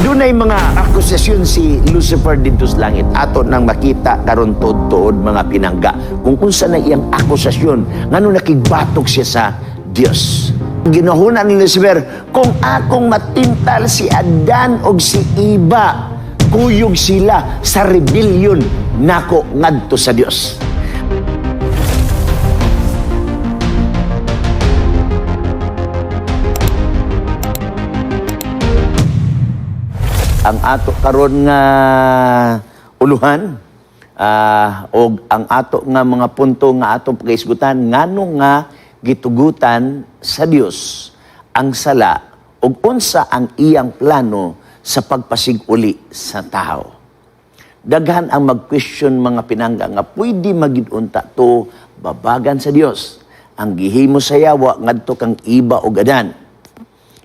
Adunay mga akusasyon si Lucifer didto sa langit. Ato nang makita karon tuod-tuod, mga pinangga, kung unsa na iyang akusasyon, ngano nakigbatok siya sa Dios. Ginahuna ni Lucifer, kung akong matintal si Adan og si Iba, kuyog sila sa rebellion nako ngadto sa Dios. Ang ato karon nga uluhan og ang ato nga mga punto nga atong pagaisgutan, ngano nga gitugutan sa Dios ang sala ug unsa ang iyang plano sa pagpasig-uli sa tao. Daghan ang mag-question, mga pinangga, nga pwede magid unta to babagan sa Dios ang gihimo sa yawa ngadto kang Iba ug Adan.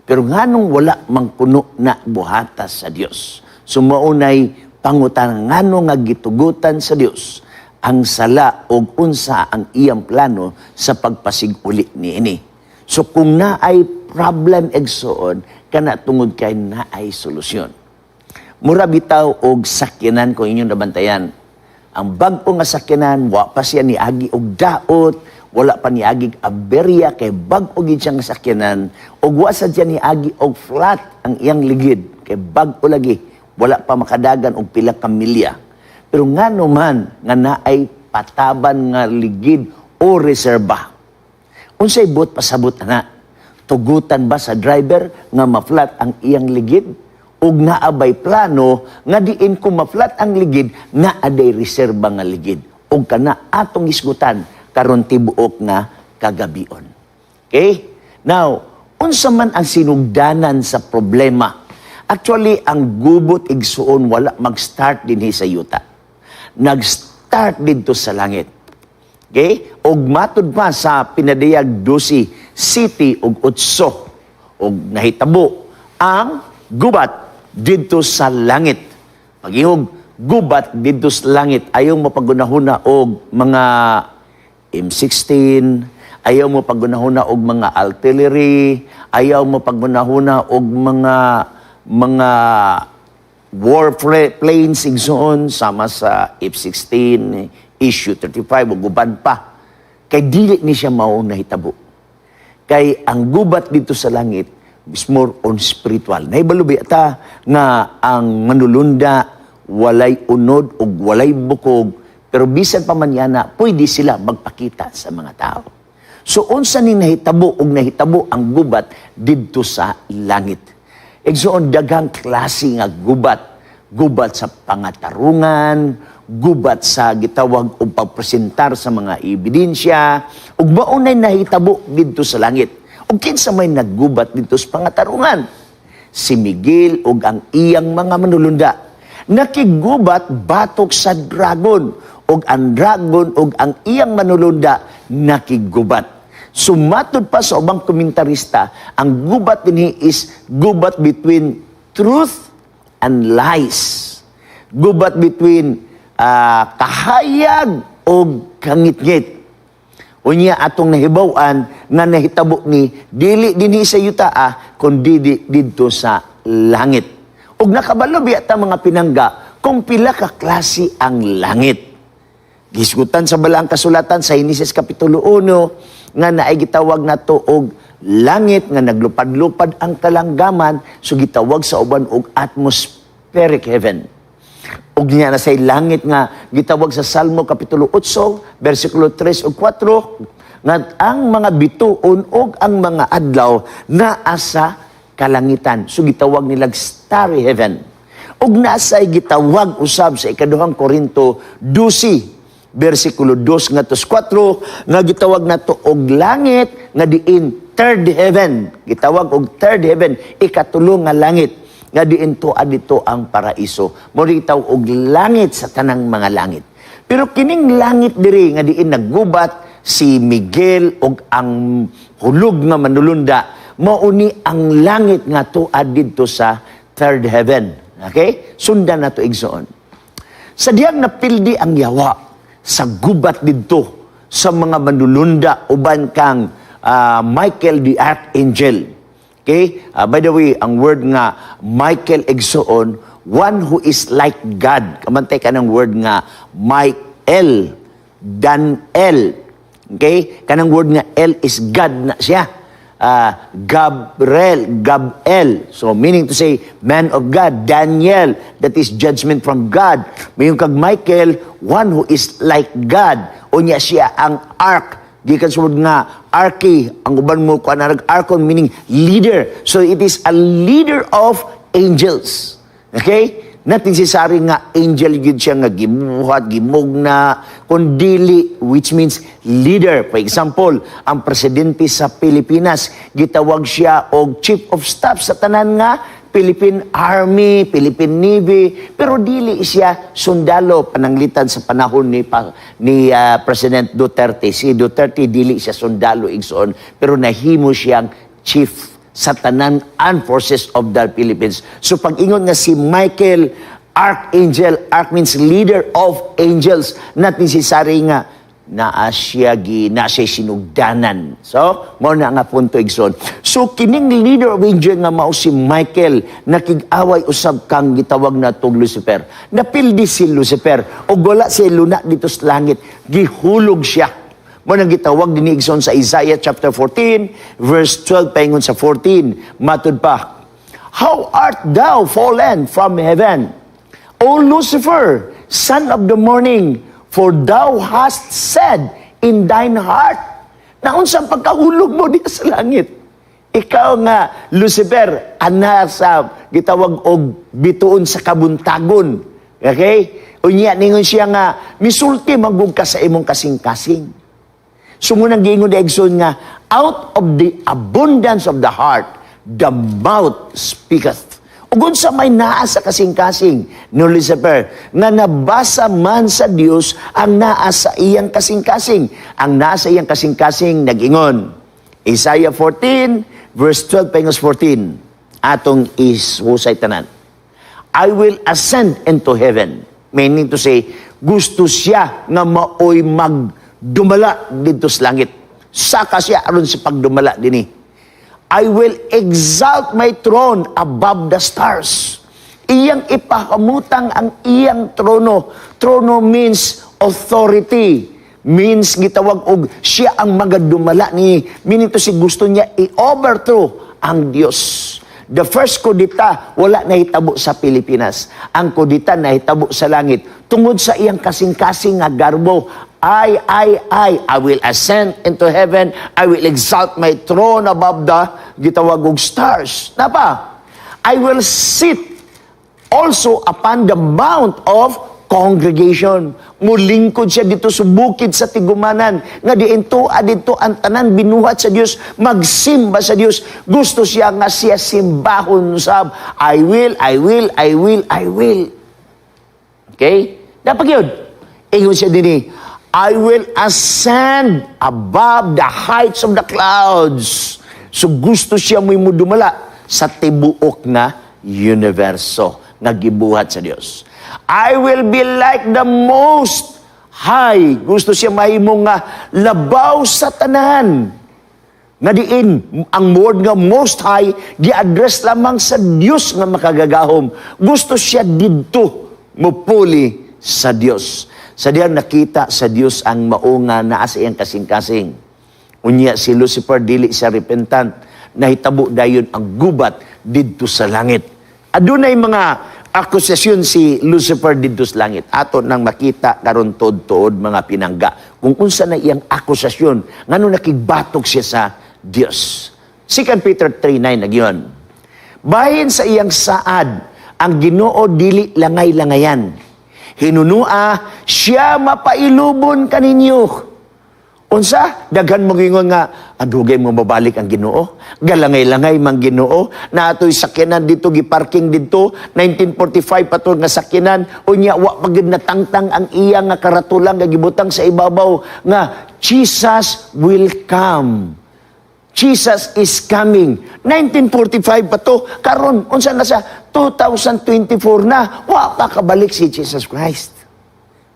Pero nganong wala mang kuno na buhata sa Dios? So maunay pangutan, ngano nga gitugutan sa Dios ang sala og unsa ang iyang plano sa pagpasiguli niini? So kung naay problem, igsoon, kana tungod kay naay solusyon. Mura bitaw og sakyanan kung inyong nabantayan. Ang bag-o nga sakyanan, wa pa siya niagi og daot, wala pa niagi aberya kay bag-o gid siya nga sakyanan, ug wa sad siya niagi og flat ang iyang ligid kay bag-o lagi, wala pa makadagan og pila ka milya. Pero ngano man nga naay pataban nga ligid o reserba? Unsay buot pasabot ana? Tugutan ba sa driver nga ma-flat ang iyang ligid? Ug naa bay plano nga diin kung ma-flat ang ligid, naa day reserba nga ligid? Ug kana atong isgutan karon tibuok nga kagabion. Okay? Now, unsa man ang sinugdanan sa problema? Actually, ang gubot, igsuon, wala mag-start dinhi sa yuta. Nag-start didto sa langit. Okay? Og matud pa sa Pinadayag 12, 7 ug 8, og nahitabo ang gubat didto sa langit. Pag-ihog gubat didto sa langit, ayaw mo pagunahuna og mga M16, ayaw mo pagunahuna og mga artillery, ayaw mo pagunahuna og mga war planes, igsoon, sama sa F-16, Su-35 ug uban pa. Kay dili ni siya mao nahitabo. Kay ang gubat didto sa langit is more on spiritual. Nahibalo ba ta nga ang manulunda walay unod ug walay bukog, pero bisan pa man yana, pwede sila magpakita sa mga tao. So unsa ni nahitabo ug nahitabo ang gubat didto sa langit? Igsoon, daghang klase nga gubat. Gubat sa pangatarungan, gubat sa gitawag og pagpresentar sa mga ebidensya, ug maunay nahitabo didto sa langit. Ug kinsa may naggubat didto sa pangatarungan? Si Miguel ug ang iyang mga manulunda. Nakigubat batok sa dragon, ug ang dragon ug ang iyang manulunda nakigubat. Sumatod pa sa ubang komentarista, ang gubat dinhi is gubat between truth and lies. Gubat between kahayag o kangitngit. Unya atong nahibaw-an nga nahitabo ni dili dinhi sa yuta kundi didto sa langit. Ug nakabalo biya ta, mga pinangga, kung pila ka klase ang langit? Gisgutan sa Balaang Kasulatan sa Henesis Kapitulo 1 nga naay gitawag nato og langit nga naglupad-lupad ang kalanggaman, so gitawag sa uban og atmospheric heaven. Ug niya na say langit nga gitawag sa Salmo Kapitulo 8 bersikulo 3 ug 4 nga ang mga bituon ug ang mga adlaw naa sa kalangitan. So gitawag nilag starry heaven. Ug nasay gitawag usab sa Ikaduhang Korinto 12 bersikulo 2 ngadto 4 nga gitawag nato og langit nga diin third heaven. Gitawag og third heaven, ikatulo nga langit nga diin to adito ang paraiso. Mo gitawag og langit sa tanang mga langit. Pero kining langit diri nga diin naggubat si Miguel og ang hulog nga manulunda, mauni ang langit nga tuad didto sa third heaven. Okay? Sundan nato, igsoon. Sa diyang napildi ang yawa sa gubat didto sa mga manulunda uban kang Michael the Archangel. Okay? By the way, ang word nga Michael, igsoon, one who is like God. Kamantay ka ng word nga Michael, Daniel. Okay? Kanang word nga El is God na siya. Gabriel, Gabel. So meaning to say, man of God. Daniel, that is judgment from God. Mayon kag Michael, one who is like God. Unya siya ang ark. Gikan sa word nga archi, ang uban mo kuan archon, meaning leader. So it is a leader of angels. Okay? Not necessary nga angel gyud siya nga gibuhat, gimugna, kundili, which means leader. For example, ang presidente sa Pilipinas, gitawag siya og chief of staff sa tanan nga Philippine Army, Philippine Navy, pero dili siya sundalo pananglitan sa panahon ni President Duterte. Si Duterte, dili siya sundalo, igsoon, pero nahimo siyang chief sa tanan armed forces of the Philippines. So pag-ingon nga si Michael, Archangel, arch means leader of angels, not necessary nga naa siya gi na siya sinugdanan. So, mao na nga punto, igsoon. So kining leader of angel nga mao si Michael, nakig-away usab kang gitawag na tong Lucifer. Napildi si Lucifer ug wala siya luna dito sa langit, gihulog siya. Mao nang gitawag din igsoon sa Isaiah chapter 14 verse 12 paingon sa 14, matud pa, "How art thou fallen from heaven, O Lucifer, son of the morning, for thou hast said in thine heart." Naunsang pagkahulog mo diya sa langit? Ikaw nga, Lucifer, ana sa gitawag og bituon sa kabuntagon. Okay? Unya, ningon siya nga, misulti man gud ka sa imong kasing-kasing. So mao nang giingon ni igsoon nga, out of the abundance of the heart, the mouth speaketh. Ug unsa may naa sa kasing-kasing ni Lucifer, nga nabasa man sa Dios ang naa sa iyang kasing-kasing. Ang naa sa iyang kasing-kasing nag-ingon. Isaiah 14, verse 12 pangos 14. Atong ishusay tanan. "I will ascend into heaven." Meaning to say, gusto siya nga maoy magdumala dito sa langit. Saka siya aron sa pagdumala dinhi. "I will exalt my throne above the stars." Iyang ipahamutang ang iyang trono. Trono means authority. Means gitawag og siya ang magadumala ni, meaning to say, gusto niya i-overthrow ang Dios. The first kudita wala nahitabo sa Pilipinas. Ang kudita nahitabo sa langit tungod sa iyang kasing-kasing nga garbo. I will ascend into heaven. I will exalt my throne above the gitawag og stars." Napa? "I will sit also upon the mount of congregation." Mulingkod siya dito sa bukid sa tigumanan nga diinto didto ang tanan binuhat sa Dios magsimba sa Dios. Gusto siya nga siya simbahon sab. "I will, I will, I will, I will." Okay? Dapat yun. Ingon siya dinhi, "I will ascend above the heights of the clouds." So gusto siya mo'y mudumala sa tibuok na universo nga gibuhat sa Dios. "I will be like the Most High." Gusto siya mahimo nga labaw sa tanan. Nga diin ang word nga Most High gi-address lamang sa Dios nga makagagahom. Gusto siya didto mupuli sa Dios. Sa diyang nakita sa Dios ang mao nga naa sa iyang kasing-kasing. Unya si Lucifer dili siya repentant. Nahitabo dayon ang gubat didto sa langit. Adunay mga akusasyon si Lucifer didto sa langit. Ato nang makita karon tuod-tuod, mga pinangga, kung unsa na iyang akusasyon, ngano nakigbatok siya sa Dios. 2 Peter 3:9 nagyon. "Bahin sa iyang saad, ang Ginoo dili langay-langayan. Hinunua siya mapailubon kaninyo." Unsa? Daghan mo gingon nga, adugay mo mabalik ang Ginoo. Galangay-langay man Ginoo. Naatoy sakyanan dito, giparking dito. 1945 pa to nga sakyanan. Unya, wa pa gyud natangtang ang iya nga karatulang nga gibutang sa ibabaw nga "Jesus will come. Jesus is coming." 1945 pa to. Karon, unsa na sa 2024 na, wa pa kabalik si Jesus Christ.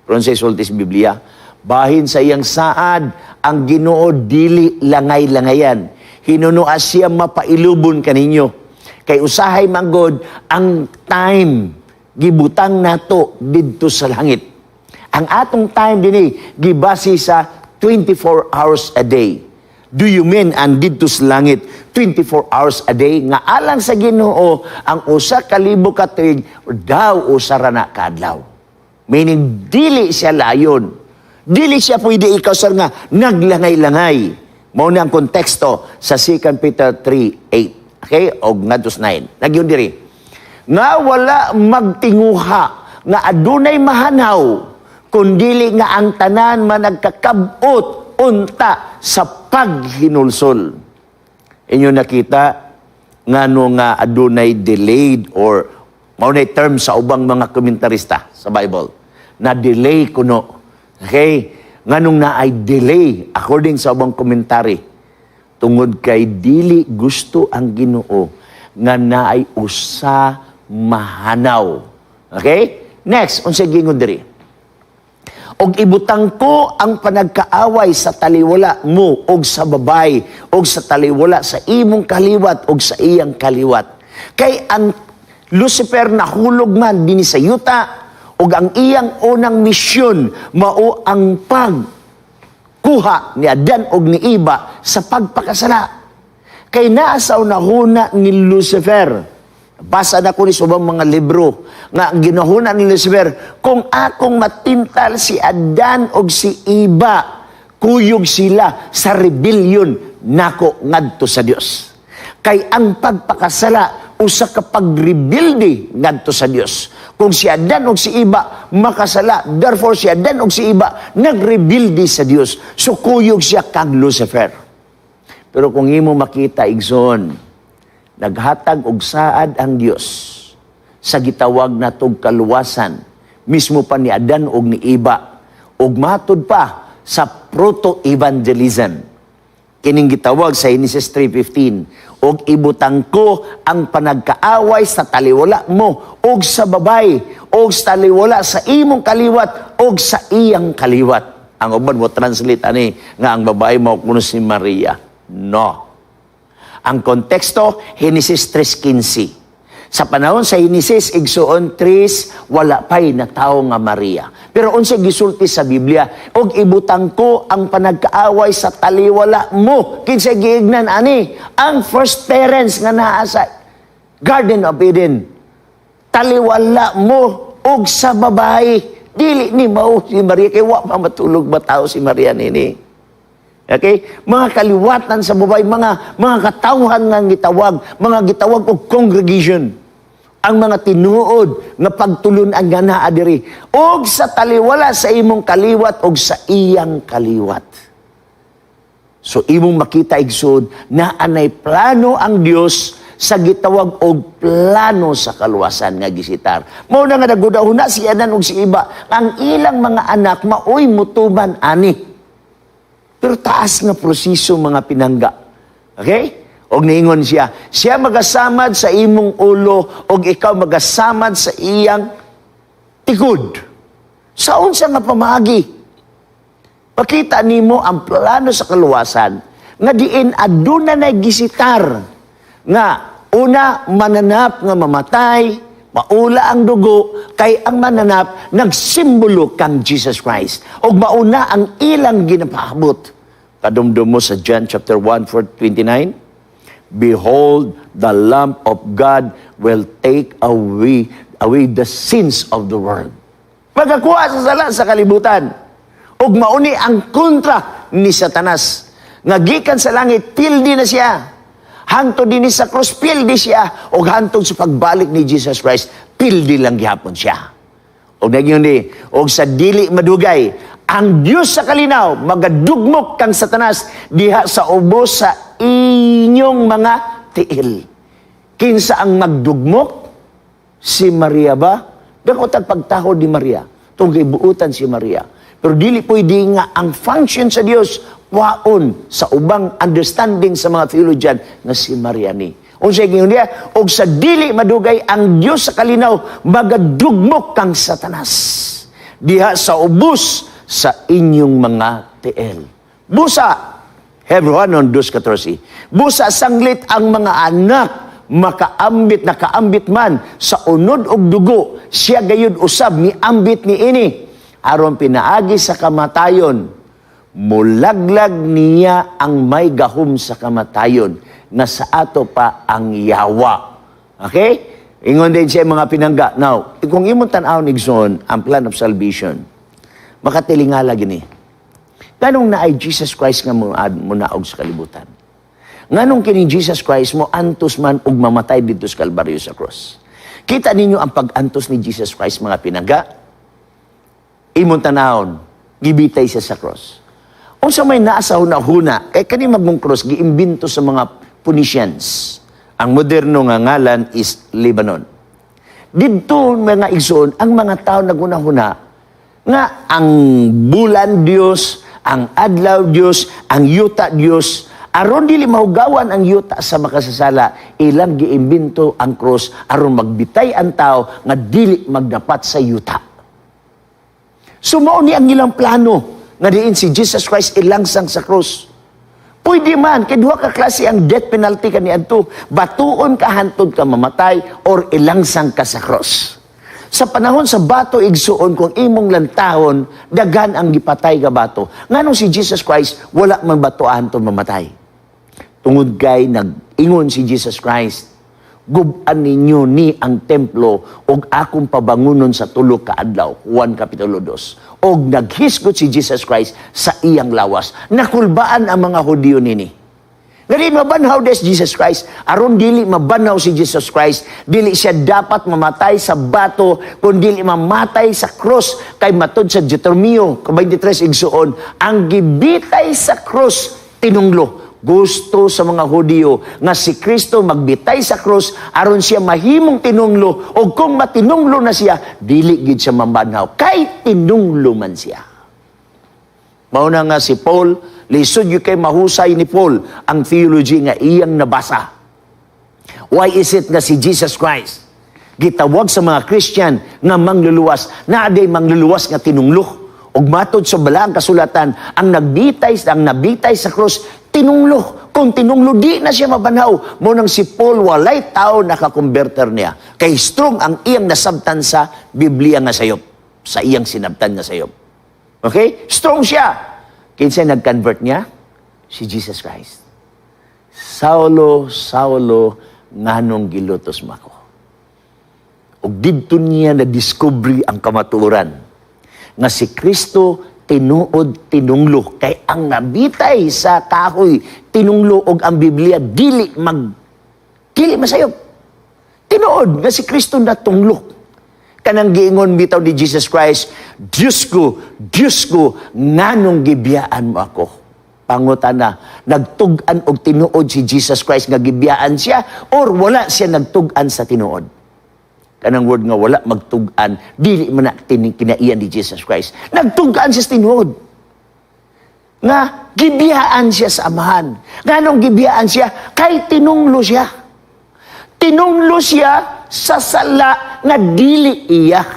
Pero sa sulti sa Biblia, "Bahin sa iyang saad, ang Ginoo dili langay-langayan. Hinunoa siya mapailubon kaninyo. Kay usahay manggod ang time gibutang nato didto sa langit. Ang atong time dinhi gibase sa 24 hours a day. Do you mean ang didto sa langit 24 hours a day nga alang sa Ginoo ang 1,000 ka tuig daw usa ra na kaadlaw? Meaning dili siya layon. Dili siya pwede ikaw, sir, nga naglangay-langay. Mao na ang konteksto sa 2 Peter 3:8. Okay? Og ngadto sa 9. Nagyun diri. Nga wala magtinguha nga adunay mahanaw kundili nga ang tanan managkakabot unta sa paghinulsol. Inyo nakita ngano nga adunay delayed or mao na term sa ubang mga komentarista sa Bible na delay kuno. Okay? Nganong naay delay according sa ubang komentary? Tungod kay dili gusto ang Ginoo nga naay usa mahanaw. Okay? Next, unsay gingon diri? "Og ibutang ko ang panagkaaway sa taliwala mo og sa babay og sa taliwala sa imong kaliwat og sa iyang kaliwat." Kay ang Lucifer nahulog man dinhi sa yuta og ang iyang unang misyon mao ang pagkuha ni Adan og ni Eva sa pagpakasala. Kay naa sa unahuna ni Lucifer. Basa na ko ni sa ubang mga libro nga ang ginahuna ni Lucifer, kung akong matintal si Adan og si Eva, kuyog sila sa rebellion nako ngadto sa Dios. Kay ang pagpakasala usa ka pagrebelde ngadto sa Dios. Kung si Adan og si Eva makasala, therefore si Adan og si Eva nagrebelde sa Dios. So kuyog siya kang Lucifer. Pero kung imo makita, igsoon, naghatag og saad ang Dios sa gitawag natog kaluwasan mismo pa ni Adan og ni Eva og matud pa sa proto-evangelism kining gitawag sa Genesis 3:15, "Og ibutang ko ang panagkaaway sa taliwala mo og sa babay og sa taliwala sa imong kaliwat og sa iyang kaliwat." Ang uban mo translate ani nga ang babae mao kuno si Maria. No. Ang konteksto, Genesis 3:15. Sa panahon sa Genesis, igsuon, 3, wala pa'y natawo nga Maria. Pero unsay gisulti sa Biblia? "Og ibutang ko ang panagkaaway sa taliwala mo." Kinsay giignan ani? Ang first parents nga naa sa Garden of Eden. Taliwala mo og sa babae. Dili ni mao si Maria kay wa pa matulog ba tao si Maria nini. Okay? Mga kaliwatan sa babae, mga katawhan nga gitawag, mga gitawag og congregation. Ang mga tinuod nga pagtulun-an nga naa diri og sa taliwala sa imong kaliwat og sa iyang kaliwat. So imong makita, igsoon, na anay plano ang Dios sa gitawag og plano sa kaluwasan nga gisitar. Mao na nga nagudahuna si Adan ug si Eva, ang ilang mga anak maoy mutuman ani. Pero taas nga proseso, mga pinangga. Okay? Og niingon siya, siya magasamad sa imong ulo og ikaw magasamad sa iyang tikod. Sa unsa nga pamaagi? Pakita nimo ang plano sa kaluwasan nga diin aduna na gisitar nga una mananap nga mamatay, maula ang dugo, kay ang mananap nagsimbolo kang Jesus Christ ug mauna ang ilang ginapaabot. Kadumdum mo sa John chapter 1 verse 29, "Behold, the Lamb of God will take away the sins of the world." Pagkakuha sa sala sa kalibutan. Ug mauni ang kontra ni Satanas. Nga gikan sa langit, pildi na siya. Hangtod dinhi sa cross, pildi siya. Ug hangtod sa pagbalik ni Jesus Christ, pildi lang gihapon siya. Og nagyun ni, og sa dili madugay, ang Dios sa kalinaw, magadugmok kang Satanas diha sa ubos sa inyong mga tiil. Kinsa ang magdugmok? Si Maria ba? Dako tag pagtahod ni Maria. Tungod kay buutan si Maria. Pero dili pwede nga ang function sa Dios waon sa ubang understanding sa mga theologian nga si Maria ni. Unsay giingon niya? Og sa dili madugay ang Dios sa kalinaw magadugmok kang Satanas diha sa ubos sa inyong mga tiil. Busa, Hebreohanon 2.14. Busa sanglit ang mga anak makaambit, nakaambit man sa unod og dugo, siya gayud usab miambit niini aron pinaagi sa kamatayon mulaglag niya ang may gahom sa kamatayon nga sa ato pa ang yawa. Okay? Ingon din siya, mga pinangga. Now, kung imong tan-awon, igsoon, ang plan of salvation, makatilingala gini. Nganong naay Jesus Christ nga munaog sa kalibutan? Nganong kini Jesus Christ mo antos man ug mamatay didto sa Kalbaryo sa cross? Kita ninyo ang pag-antos ni Jesus Christ, mga pinangga. Imong tanawon, gibitay siya sa cross. Unsa may naa sa huna-huna, kay kani magmong cross giimbento sa mga Phoenicians. Ang moderno nga ngalan is Lebanon. Didto, mga igsoon, ang mga tao naghuna-huna nga ang bulan Dios, ang adlaw Dios, ang yuta Dios, aron dili mahugawan ang yuta sa makasasala, ilang giimbento ang cross aron magbitay ang tao nga dili magdapat sa yuta. So mao ni ang ilang plano nga diin si Jesus Christ ilangsang sa cross. Pwede man, kay duha ka klase ang death penalty kaniadto. Batuon ka hantod ka mamatay or ilangsang ka sa cross. Sa panahon sa bato, igsuon, kung imong lantahon, daghan ang gipatay ga bato. Nganong si Jesus Christ wala man batuan to mamatay? Tungod kay nag-ingon si Jesus Christ, "Gub-an ninyo ni ang templo ug akong pabangunon sa 3 ka adlaw." Juan Kapitulo 2. Og naghisgot si Jesus Christ sa iyang lawas. Nakulbaan ang mga Hudiyo nini. Ngani mabanhaw des Jesus Christ. Aron dili mabanhaw si Jesus Christ, dili siya dapat mamatay sa bato, kun dili mamatay sa cross. Kay matod sa Deuteronomio 23, igsuon, ang gibitay sa cross tinunglo. Gusto sa mga Hudiyo nga si Kristo magbitay sa cross aron siya mahimong tinunglo, o kung matinunglo na siya, dili gid siya mabanhaw kay tinunglo man siya. Mao na nga si Paul, lisod gyud kay mahusay ni Paul ang theology nga iyang nabasa. Why is it nga si Jesus Christ gitawag sa mga Christian nga mangluluwas? Naa day mangluluwas nga tinunglo. Ug matod sa balaang kasulatan, ang nabitay sa cross tinunglo. Kung tinunglo, di na siya mabanhaw. Mao nang si Paul, walay tao nakakonverter niya. Kay strong ang iyang nasabtan sa Biblia nga sayop. Sa iyang sinabtan nga sayop. Okay? Strong siya. Kinsa nag-convert niya? Si Jesus Christ. "Saulo, Saulo, nganong gilutos mo ako?" Ug didto niya na-discover ang kamatuoran nga si Kristo tinuod tinunglo, kay ang nabitay sa kahoy tinunglo og ang Biblia dili masayop. Tinuod nga si Kristo natunglo. Kanang giingon bitaw ni Jesus Christ, "Diyos ko, Diyos ko, nganong gibiyaan mo ako?" Pangutana, nagtug-an og tinuod si Jesus Christ nga gibiyaan siya or wala siya nagtug-an sa tinuod? Kanang word nga wala magtug-an, dili man na kinaiyan ni Jesus Christ. Nagtug-an siya sa tinuod nga gibiyaan siya sa Amahan. Nganong gibiyaan siya? Kay tinunglo siya. Tinunglo siya sa sala nga dili iya.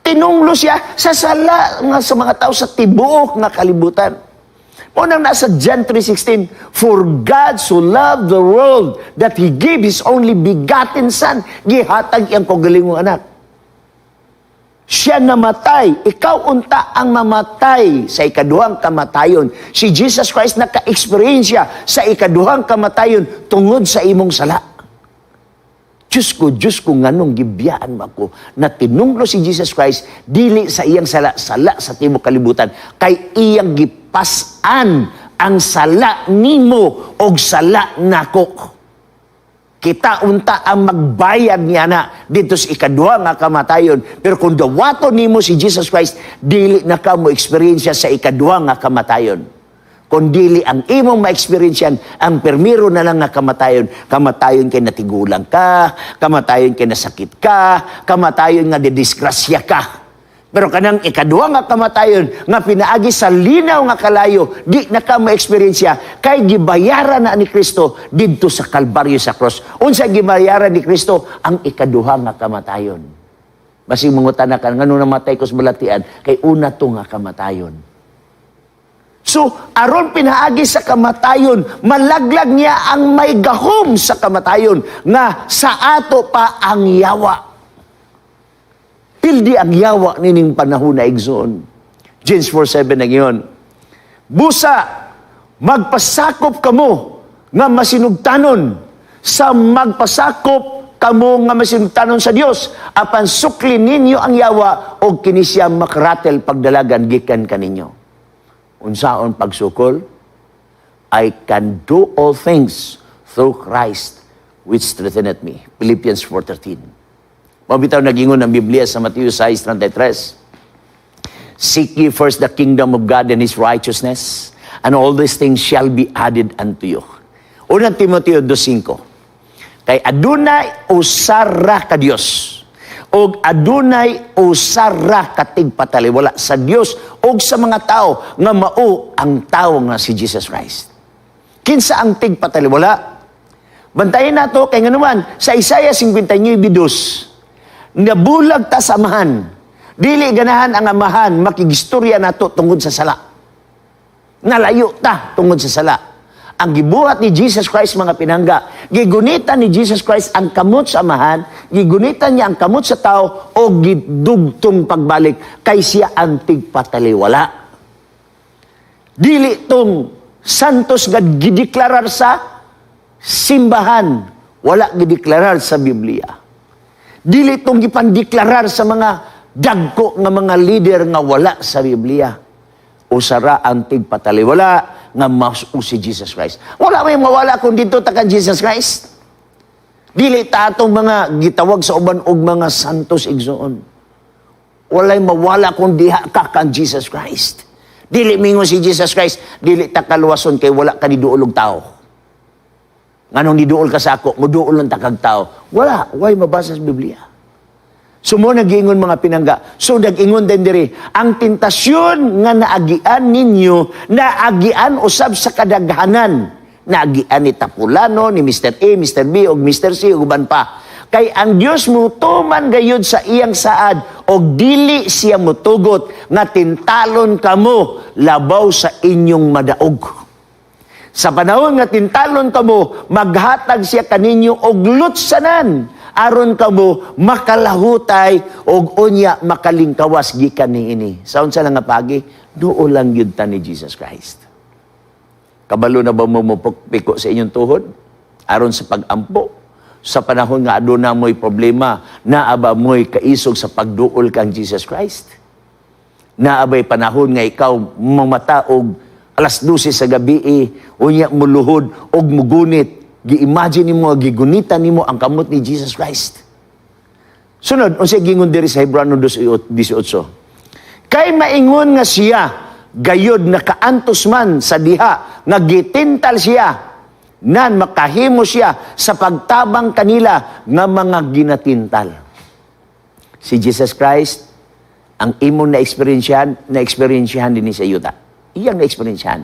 Tinunglo siya sa sala nga sa mga tao sa tibuok nga kalibutan. Mao nang nasa John 3.16, "For God so loved the world that He gave His only begotten Son." Gihatag iyang kaugalingong anak. Siya namatay. Ikaw unta ang mamatay sa ikaduhang kamatayon. Si Jesus Christ naka-experience sa ikaduhang kamatayon tungod sa imong sala. "Diyos ko, Diyos ko, nganong gibiyaan mo ako?" Na tinunglo si Jesus Christ, dili sa iyang sala, sala sa tibuok kalibutan. Kay iyang gipas-an ang sala nimo og sala nako. Kita unta ang magbayad niya na didto sa ikaduha nga kamatayon. Pero kung dawaton nimo si Jesus Christ, dili na ka mo experience sa ikaduha nga kamatayon. Kung dili ang imong ma-experience ang permiro na lang nga kamatayon. Kamatayon kay natigulang ka, kamatayon kay nasakit ka, kamatayon nga didisgrasya ka. Pero kanang ikaduha nga kamatayon nga pinaagi sa linaw nga kalayo, di na ka ma-experience kay gibayaran na ni Kristo didto sa Kalbaryo sa cross. Unsa gibayaran ni Kristo? Ang ikaduha nga kamatayon. Basig mangutana ka, "Ngano namatay ko sa balatian?" Kay una to nga kamatayon. So, aron pinaagi sa kamatayon, malaglag niya ang may gahom sa kamatayon nga sa ato pa ang yawa. Pildi ang yawa nining panahon na, igsoon. James 4:7 nag-ingon, "Busa, magpasakop kamo nga masinugtanon sa magpasakop kamo nga masinugtanon sa Dios, apan sukli ninyo ang yawa og kini siya makaratel pagdalagan gikan kaninyo." Unsaon pagsukol? I can do all things through Christ which strengtheneth me. Philippians 4:13. Mao bitaw nag-ingon ang Biblia sa Matthew 6:33, "Seek ye first the kingdom of God and His righteousness, and all these things shall be added unto you." Unang Timoteo 2:5. Kay adunay usa ra ka Dios og adunay usa ra ka tigpataliwala sa Dios og sa mga tao nga mao ang tawo nga si Jesus Christ. Kinsa ang tigpataliwala? Bantayan nato kay nganuman sa Isaiah 59:2, nabulag ta sa Amahan. Dili ganahan ang Amahan makigistorya nato tungod sa sala. Nalayo ta tungod sa sala. Ang gibuhat ni Jesus Christ, mga pinangga, gigunitan ni Jesus Christ ang kamot sa Amahan, gigunitan niya ang kamot sa tao o gidugtong pagbalik kay siya ang tigpataliwala. Dili tong santos nga gideklarar sa simbahan, wala gideklarar sa Biblia. Dili tong gipandeklarar sa mga dagko nga mga leader nga wala sa Biblia. Usa ra ang tigpataliwala nga mao si Jesus Christ. Wala may mawala kung didto ta kan Jesus Christ. Dili ta atong mga gitawag sa uban og mga santos, igsoon. Walay mawala kung diha ka kan Jesus Christ. Dili mingon si Jesus Christ, dili ta kaluwason kay wala ka niduol og tao. Nganong niduol ka sa ako, muduol lang ta kag tao. Wala, way mabasa sa Biblia. So mo nag-ingon, mga pinangga. So nag-ingon din diri, ang tentasyon nga naagian ninyo, naagian usab sa kadaghanan. Naagian ni Tapulano, ni Mr. A, Mr. B, ug Mr. C, ug uban pa. Kay ang Dios mo tuman gayud sa iyang saad og dili siya mutugot nga tintalon kamo labaw sa inyong madaog. Sa panahon nga tintalon kamo, maghatag siya kaninyo og lutsanan aron kamo makalahutay og unya makalingkawas gikan niini. Sa unsa lang nga pagi, duol lang gyud ta ni Jesus Christ. Kabalo na ba mo mopiko sa inyong tuhod aron sa pag-ampo? Sa panahon nga aduna mo'y problema, naa ba mo'y kaisog sa pagduol kang Jesus Christ? Naa bay panahon nga ikaw mamata og alas 12 sa gabi, unya muluhod og mugunit, gi-imagine nimo gigunitan nimo ang kamot ni Jesus Christ? Sunod, unsay gingon diri sa Hebreo 2:18? Kay maingon nga siya gayod nakaantos man sa diha nga gitintal siya, nan makahimo siya sa pagtabang kanila nga mga ginatintal. Si Jesus Christ, ang imong na-experiensyahan, na-experiensyahan din ni sa yuta. Iyang na-experiensyahan.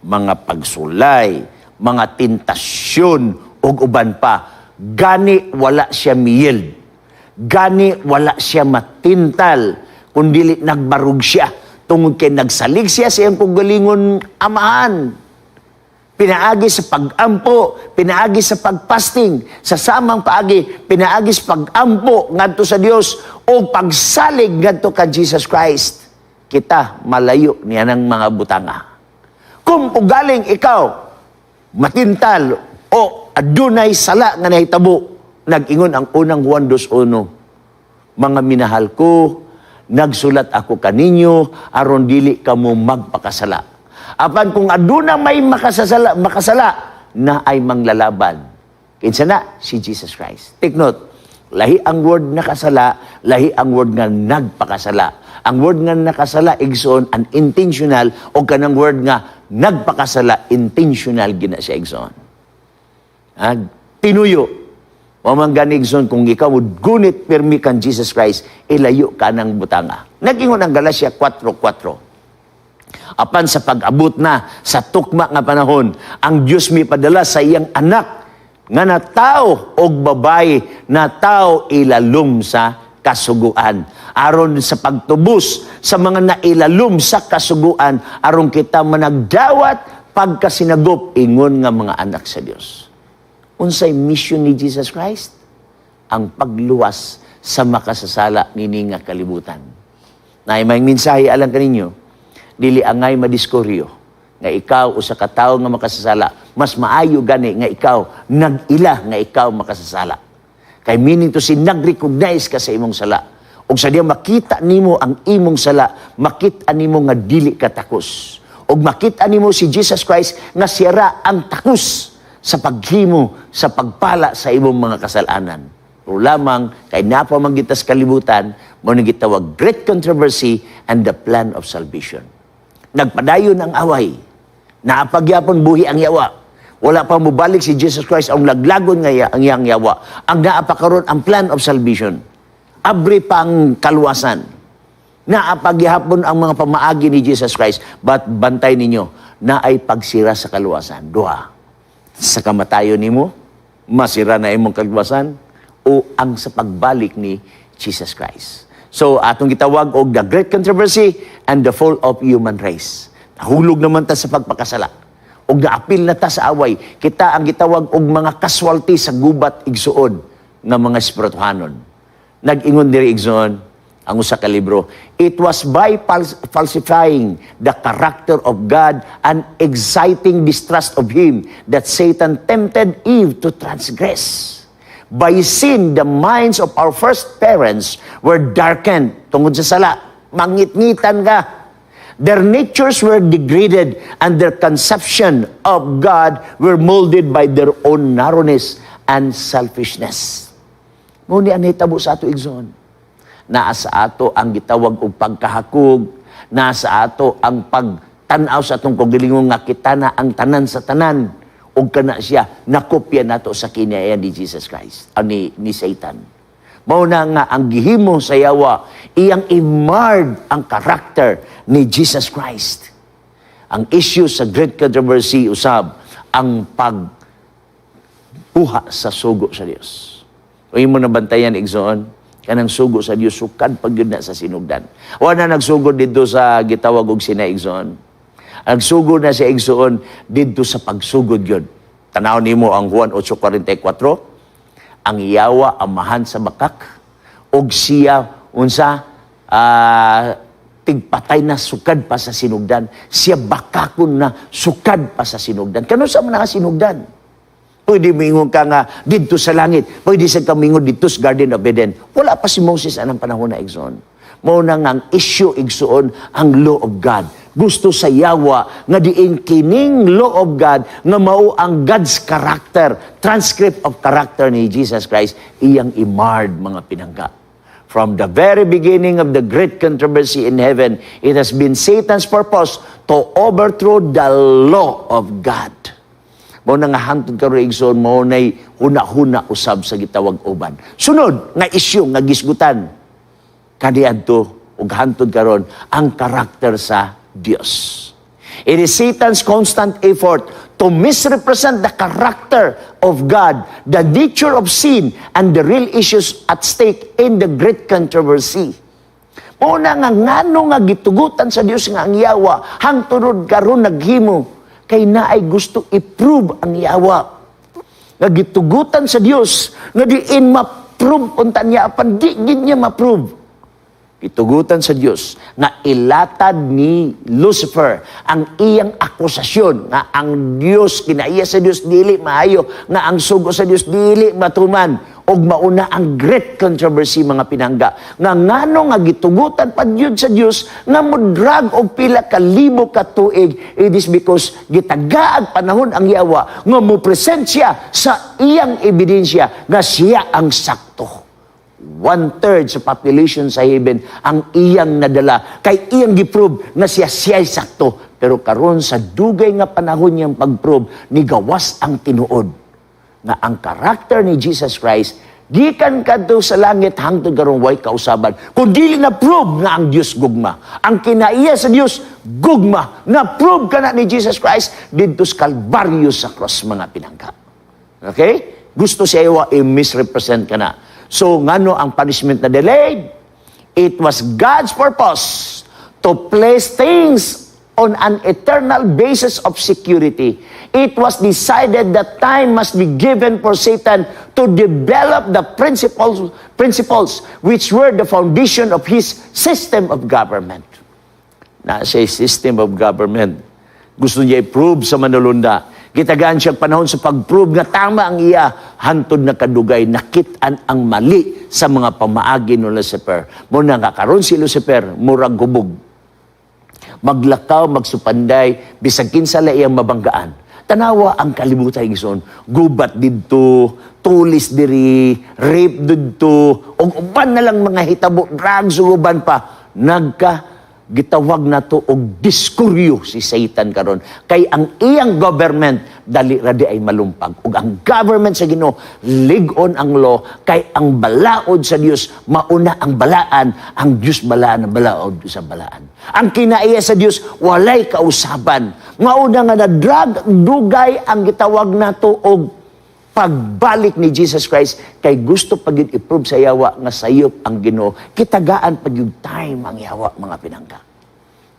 Mga pagsulay, mga tentasyon, ug uban pa. Gani wala siya miyield. Gani wala siya matintal. Kundili nagbarug siya. Tungod kay nagsalig siya sa iyang kaugalingon Amahan. Pinaagi sa pag-ampo, pinaagi sa pagfasting, sa samang paagi, pinaagi sa pag-ampo ngadto sa Dios o pagsalig ngadto ka Jesus Christ. Kita malayo niya ng mga butanga. Kung ugaling ikaw matintal o adunay sala nga nahitabo, nag-ingon ang Unang Juan 2:1, "Mga minahal ko, nagsulat ako kaninyo aron dili kamo magpakasala. Apan kung aduna may makasasala, makasala na ay manglalaban." Kinsa na? Si Jesus Christ. Take note, lahi ang word nakasala, lahi ang word nga nagpakasala. Ang word nga nakasala, igsoon, unintentional, o kanang word nga nagpakasala, intentional gina siya, igsoon. Ah, tinuyo. Wa man gani, igsoon, kung ikaw mo gunit pirmi kan Jesus Christ, ilayo ka ng butanga. Nag-ingon ang Galatia 4:4, "Apan sa pag-abot na sa tukma nga panahon, ang Dios mipadala sa iyang anak nga natao og babayi, natao ilalom sa Kasuguan aron sa pagtubos sa mga nailalom sa kasuguan, aron kita managdawat pagkasinagop ingon nga mga anak sa Dios. Unsay mission ni Jesus Christ? Ang pagluwas sa makasasala nini nga kalibutan. Naay may mensahe alang kaninyo, dili angay madiskuryo nga ikaw usa ka tawo nga makasasala. Mas maayo gani nga ikaw nag-ila nga ikaw makasasala. Kay meaning to say, nag-recognize ka sa imong sala. Ug sa diya makita nimo ang imong sala, makita nimo nga dili ka takos. Ug makita nimo si Jesus Christ nga siya ra ang takos sa paghimo, sa pagpala sa imong mga kasalanan. Pero lamang, kay naa pa man kita sa kalibutan, mao ni gitawag great controversy and the plan of salvation. Nagpadayon ang away. Naa pa gyapon buhi ang yawa. Wala pa mobalik si Jesus Christ ang laglagon nga ang iyang yawa. Ang naa pa karon ang plan of salvation. Abri pa ang kaluwasan. Naa pa gihapon ang mga pamaagi ni Jesus Christ. But bantay ninyo, naay pagsira sa kaluwasan. Duha. Sa kamatayon nimo, masira na imong kaluwasan, o ang sa pagbalik ni Jesus Christ. So, atong gitawag og the great controversy and the fall of human race. Nahulog naman ta sa pagpakasala. Og naapil na ta sa away. Kita ang gitawag og mga casualty sa gubat, igsuon, nga mga espirituhanon. Nag-ingon diri, igsuon, ang usa ka libro, it was by falsifying the character of God and exciting distrust of Him that Satan tempted Eve to transgress. By sin, the minds of our first parents were darkened. Tungod sa sala, mangitngitan ka. Their natures were degraded and their conception of God were molded by their own narrowness and selfishness. Mao ni ang nahitabo sa ato, igsoon. Naa sa ato ang gitawag og pagkahakog, naa sa ato ang pagtan-aw sa atong kaugalingon nga kita na ang tanan sa tanan ug kana siya nakopya nato sa kinaiya ni Jesus Christ, ni Satan. Mao na nga ang gihimo sa yawa, iyang i-marred ang karakter ni Jesus Christ. Ang issue sa great controversy usab ang pagkuha sa sugo sa Dios. O imo nabantayan, igsoon, kanang sugo sa Dios sukad pag yun na sa sinugdan. Wa na nagsugod didto sa gitawag og Sinai, igsoon. Nagsugod na si igsoon didto sa pagsugod yun. Tanaw nimo ang Juan 8:44, ang yawa amahan sa bakak og siya unsa tigpatay na sukad pa sa sinugdan. Siya bakakon na sukad pa sa sinugdan. Kanus-a man nga sinugdan? Pwede moingon ka nga didto sa langit. Pwede sa ka moingon didto sa Garden of Eden. Wala pa si Moses anang panahon na, igsoon. Mao na nga ang issue, igsoon, ang law of God. Gusto sa yawa nga diin kining law of God nga mao ang God's character, transcript of character ni Jesus Christ, iyang i-marred, mga pinangga. From the very beginning of the great controversy in heaven, it has been Satan's purpose to overthrow the law of God. Mao na nga hangtod karon, igsoon, mao nay huna-huna usab sa gitawag uban. Sunod nga issue nga gisgutan kaniadto ug hangtod karon, ang karakter sa Dios. It is Satan's constant effort to misrepresent the character of God, the nature of sin, and the real issues at stake in the great controversy. Mao na nga ngano nga gitugutan sa Dios nga ang yawa hangtod karon naghimo, kay naay gusto i-prove ang yawa. Nga gitugutan sa Dios nga diin ma-prove unta niya apan di gid niya ma-prove. Gitugutan sa Dios nga ilatad ni Lucifer ang iyang akusasyon nga ang Dios, kinaiya sa Dios dili maayo, nga ang sugo sa Dios dili matuman, ug mauna ang great controversy, mga pinangga, nga ngano nga gitugutan pa gyud sa Dios nga modrag og pila ka libo ka tuig. It is because gitagaag panahon ang yawa nga mo present siya sa iyang ebidensya nga siya ang sakto. One-third sa population sa heaven ang iyang nadala kay iyang giprove nga siya siya'y sakto. Pero karon, sa dugay nga panahon niyang pag-prove, nigawas ang tinuod nga ang karakter ni Jesus Christ gikan kadto sa langit hangtod karon way kausaban kung dili na prove nga ang Dios gugma, ang kinaiya sa Dios gugma. Na prove kana ni Jesus Christ didto sa Kalbaryo, sa cross, mga pinangga. Okay, gusto siya i-misrepresent kana. So, ngano ang punishment na delayed? It was God's purpose to place things on an eternal basis of security. It was decided that time must be given for Satan to develop the principles which were the foundation of his system of government. Na siya system of government. Gusto niya i-prove sa manulunda. Gitagaan siya panahon sa pag-prove nga tama ang iya, hantod na kadugay nakit-an ang mali sa mga pamaagi ni Lucifer. Mao na nga karon si Lucifer murag hubog. Maglakaw, magsupanday, bisag kinsa la iyang mabanggaan. Tanawa ang kalibutan, igsoon. Gubat didto, tulis diri, rape didto, ug uban na lang mga hitabo, drugs ug uban pa. Nagka gitawag nato og diskuryo si Satan karon kay ang iyang government dali ra di ay malumpag, ug ang government sa Ginoo lig-on ang law, kay ang balaod sa Dios mauna ang balaan. Ang Dios balaan, ang balaod sa balaan. Ang kinaiya sa Dios walay kausaban. Mauna nga na drag dugay ang gitawag nato og pagbalik ni Jesus Christ kay gusto pa gyud i-prove sa yawa nga sayop ang Ginoo. Gitagaan pa gyud time ang yawa, mga pinangga.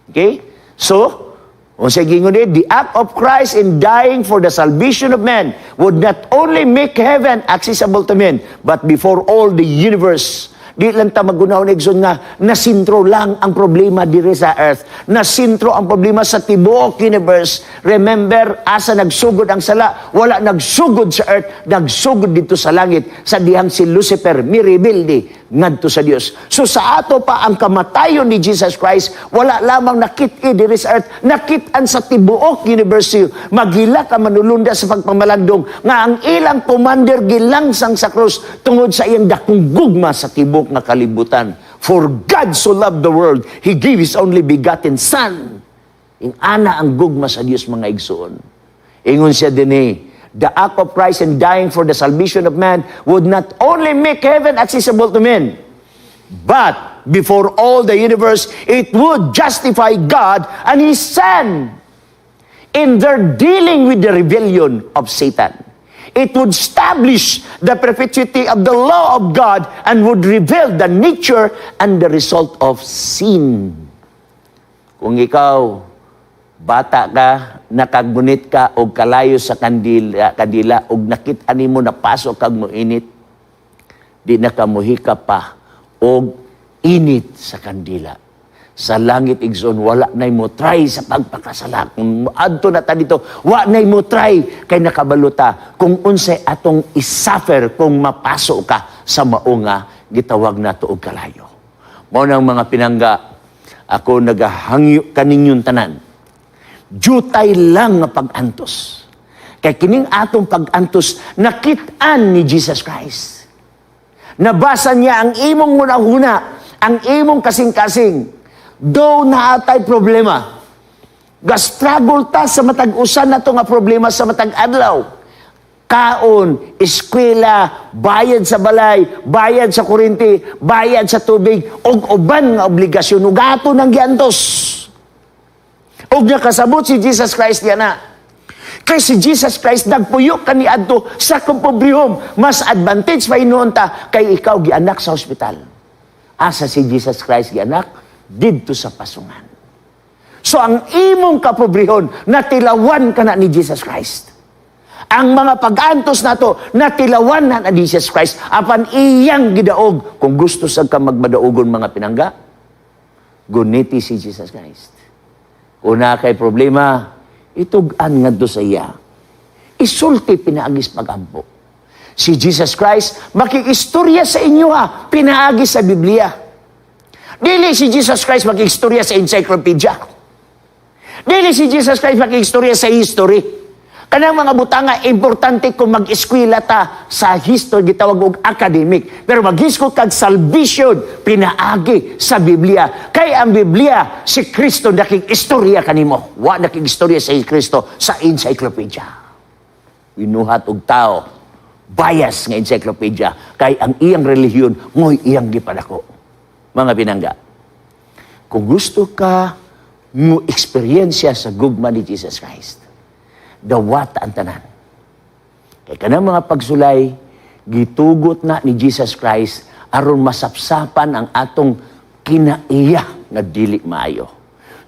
Okay? So, unsay gingon ni, the act of Christ in dying for the salvation of men would not only make heaven accessible to men, but before all the universe. Di lang ta maghunahuna, igsoon, nga nasintro lang ang problema diri sa earth. Nasintro ang problema sa tibuok universe. Remember, asa nagsugod ang sala? Wala nagsugod sa earth, nagsugod didto sa langit sa dihang si Lucifer mirebelde ngadto sa Dios. So sa ato pa ang kamatayon ni Jesus Christ, wala lamang nakit-i diri sa earth, nakit-an sa tibuok universe. Maghilak ang manulunda sa pagpamalandong nga ang ilang commander gilangsang sa krus tungod sa iyang dakong gugma sa tibuok nga kalibutan. For God so loved the world, He gave His only begotten Son. Ing ana ang gugma sa Dios, mga igsoon. Ingon siya dinhi, the act of Christ in dying for the salvation of man would not only make heaven accessible to men, but before all the universe, it would justify God and His Son in their dealing with the rebellion of Satan. It would establish the perpetuity of the law of God and would reveal the nature and the result of sin. Kung ikaw, bata ka, nakagunit ka og kalayo sa kandila og nakita nimo napasok kag mo init, di na ka muhikap pa og init sa kandila. Sa langit, igsoon, wala na mo try sa pagpakasala. Kung adto na ta didto, wa na mo try kay nakabalo ta kung unsay atong isuffer kung mapaso ka sa mao nga gitawag nato og kalayo. Mao nang, mga pinangga, ako nagahangyo kaninyong tanan. Jutay lang nga pag-antos. Kay kining atong pag-antos nakit-an ni Jesus Christ. Nabasa niya ang imong hunahuna, ang imong kasing-kasing. Though naa tay problema, ga-struggle ta sa matag usa nato nga problema sa matag adlaw. Kaon, eskwela, bayad sa balay, bayad sa kuryente, bayad sa tubig, ug uban nga obligasyon ug ato nang giantos. Ug nakasabot si Jesus Christ diya na. Kay si Jesus Christ nagpuyo kaniadto sa kapobrehon. Mas advantage pa hinuon ta kay ikaw gianak sa ospital. Asa si Jesus Christ gianak? Didto sa pasungan. So ang imong kapobrehon, natilawan ka na ni Jesus Christ. Ang mga pag-antos nato, natilawan na ni Jesus Christ apan iyang gidaog. Kung gusto sa ka magmadaugon, mga pinangga, guniti si Jesus Christ. Kung naa kay problema, itug-an ngadto sa iya. Isulti pinaagis pagampo. Si Jesus Christ makikistorya sa inyo ha, pinaagi sa Biblia. Dili si Jesus Christ makikistorya sa encyclopedia. Dili si Jesus Christ makikistorya sa history. Kanang mga butanga importante kung mag-eskwela ta sa history, gitawag og academic. Pero maghisgot kag salvation pinaagi sa Biblia. Kay ang Biblia, si Kristo nakig-istorya kanimo. Wa nakig-istorya sa Kristo sa encyclopedia. Binuhat og tao bias nga encyclopedia kay ang iyang relihiyon mo'y iyang gipadako. Mga pinangga, kung gusto ka mo eksperyensya sa gugma ni Jesus Christ, dawata ang tanan. Kay kanang mga pagsulay, Gitugot na ni Jesus Christ aron masapsapan ang atong kinaiya nga dili maayo.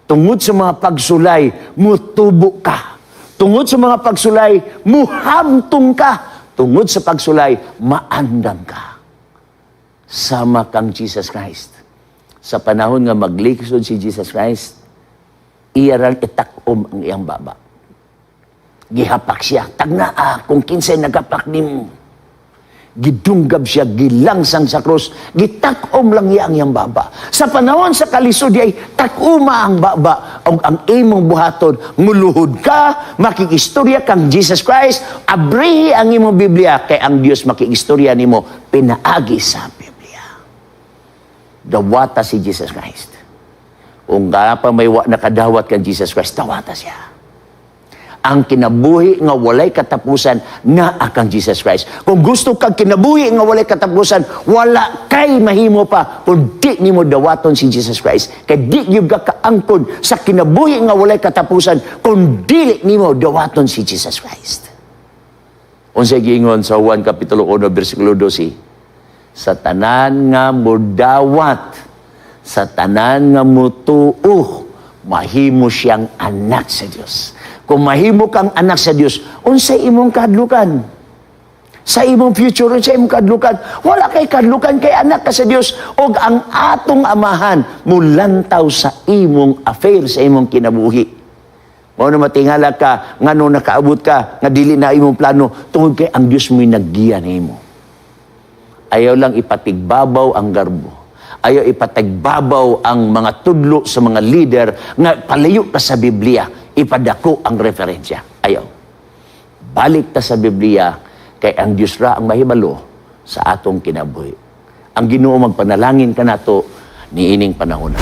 Tungod sa mga pagsulay, mutubo ka. Tungod sa mga pagsulay, muhamtong ka. Tungod sa pagsulay, maandam ka. Sama kang Jesus Christ. Sa panahon nga maglisod si Jesus Christ, iya rang itakom ang iyang baba. Gihapak siya. Tagnaa kung kinsay nagapak nimo. Gidunggab siya, gilangsang sa krus, gitakom lang niya ang iyang baba. Sa panahon sa kalisod ay takuma ang baba og ang imong buhaton, muluhod ka, makikistorya kang Jesus Christ, abrihi ang imong Biblia kay ang Dios makikistorya nimo pinaagi sa Biblia. Dawata si Jesus Christ. Kung pa may wa nakadawat kang Jesus Christ, dawata siya. Ang kinabuhi nga walay katapusan naa kang Jesus Christ. Kung gusto kag kinabuhi nga walay katapusan, wala kay mahimo pa kung di nimo dawaton si Jesus Christ. Kay di gyud ka kaangkon sa kinabuhi nga walay katapusan kung dili nimo dawaton si Jesus Christ. Unsay giingon sa Juan Kapitulo 1 bersikulo 12? Sa tanan nga mudawat, sa tanan nga mutuo, mahimo siyang anak sa Dios. Kung mahimo kang anak sa Dios, unsay imong kahadlukan? Sa imong future, unsay imong kahadlukan? Wala kay kahadlukan kay anak ka sa Dios og ang atong Amahan mulantaw sa imong affair, sa imong kinabuhi. Mao na matingala ka ngano nakaabot ka nga dili na imong plano tungod kay ang Dios mo'y naggiya nimo. Ayaw lang ipatigbabaw ang garbo. Ayaw ipatigbabaw ang mga tudlo sa mga leader nga palayo ka sa Biblia, ipadako ang referensya. Ayaw. Balik ta sa Biblia kay ang Dios ra ang mahibalo sa atong kinabuhi. Ang Ginoo magpanalangin kanato niining panahon.